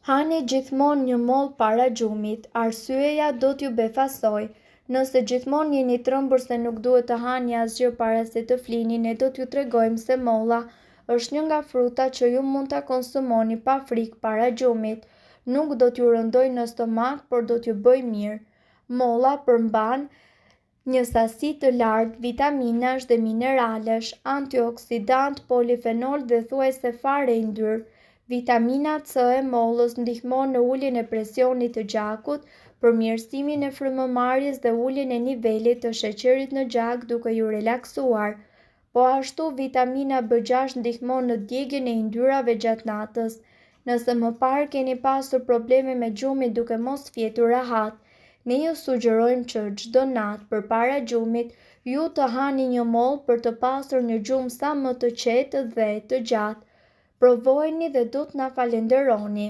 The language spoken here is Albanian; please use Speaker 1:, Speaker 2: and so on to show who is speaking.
Speaker 1: Hani gjithmonë një mollë para gjumit, arsyeja do t'ju befasojë. Nëse gjithmonë jeni trembur se nuk duhet të hani asgjë para se të flini, ne do t'ju tregojmë se molla është një nga frutat që ju mund ta konsumoni pa frikë para gjumit. Nuk do t'ju rëndojë në stomak, por do t'ju bëjë mirë. Molla përmban Një sasi të lartë vitaminash dhe mineralesh, antioksidantë, polifenol dhe thuajse fare yndyrë. Vitamina C e mollës ndihmon në uljen e presionit të gjakut, përmirësimin e frymëmarrjes dhe uljen e nivelit të sheqerit në gjak duke ju relaksuar. Po ashtu, vitamina B6 ndihmon në djegien e yndyrave gjatë natës. Nëse më parë keni pasur probleme me gjumin duke mos fjetur rahat, ne ju sugjerojmë që çdo natë përpara gjumit ju të hani një mollë për të pasur një gjumë sa më të qetë dhe të gjatë. Provojeni dhe do të na falenderoni.